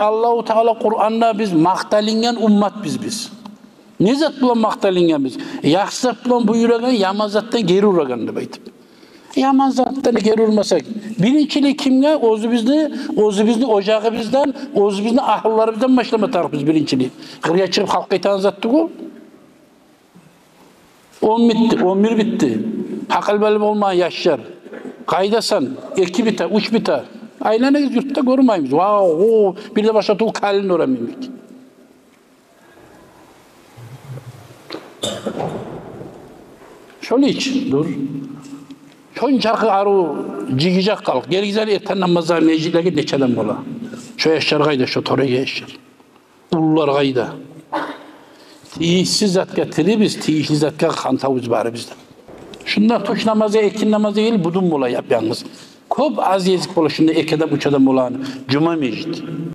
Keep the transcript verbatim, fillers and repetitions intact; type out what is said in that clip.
Аллагьу Таала Къуранда биз макъталынгъан умматбыз биз. Не зат булан макъталынгъанбыз? Яхшы зат булан буюрагъан, яман затдан гери урагъан деп айтып. Яман затдан гери урмасакъ, биринчилик кимге? Оьзюбюзню, оьзюбюзню ожагъыбыздан, оьзюбюзню агьлюлерибизден башлама тарыкъбыз биринчилик. Къыргъа чыгъып халкъгъа айтагъан зат тюгюл. Он битди, он бир битди. Гьакъылбалыкъ болмагъан яшлар. Къайдасан? Эки бите, уьч бите. Айланагъыз юртда, гёрмеймиз. Вав, о, бир де башгъа тюгюл, калын орамаймик. Шону ичи дюр. Шончакъы арив жыйгъажакъ халкъ. Гелигиз гьали эртен намазгъа межитлеге, нече адам бола. Шо яшлар къайда, шо тёреген яшлар. Уллулар къайда? Тийишсиз затгъа тирибиз, тийишли затгъа къантавбуз барыбыз да. Шунда тюш намазгъа, экинни намазгъа гелип будун бола яп-янгыз. Кёп аз-гезик бола шунда эки адам, уьч адам болагъан жума межит.